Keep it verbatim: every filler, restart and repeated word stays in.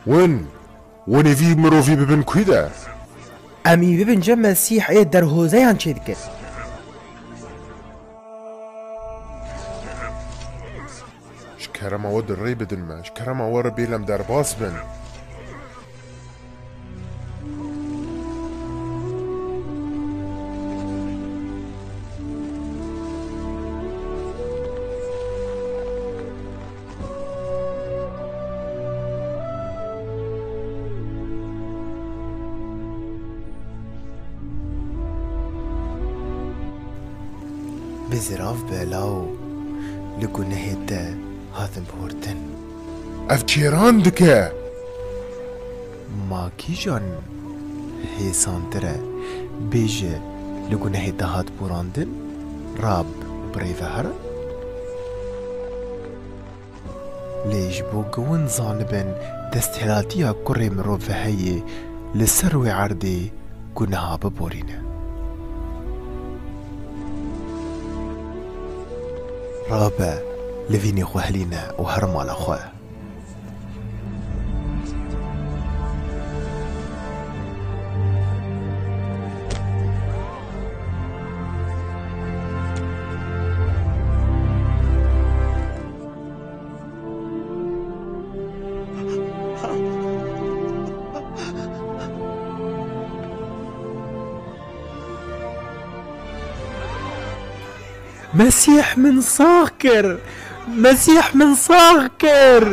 Win, win ê vî mirovî bibin kû de? Em ê bibin cem Mesîh ê derhozeyan çêdike. Ji kerema we di rê bidin me. Ji kerema we re bêlem derbas bin. Bi zirav belaw li gunehê te hatin bihurtin. Ev çêran dike. Ma kîjan hêsantir e? Bêje, li gunehê te hat borandin, rab û bi rê ve here. Lê ji bo ku win zanibin desthêlatiya kurê mirov ve heye li ser wê erdê guneha biborîne. Rabe, livînê xwe hilîne û here mala xwe. Mesîh min sax kir! Mesîh min sax kir!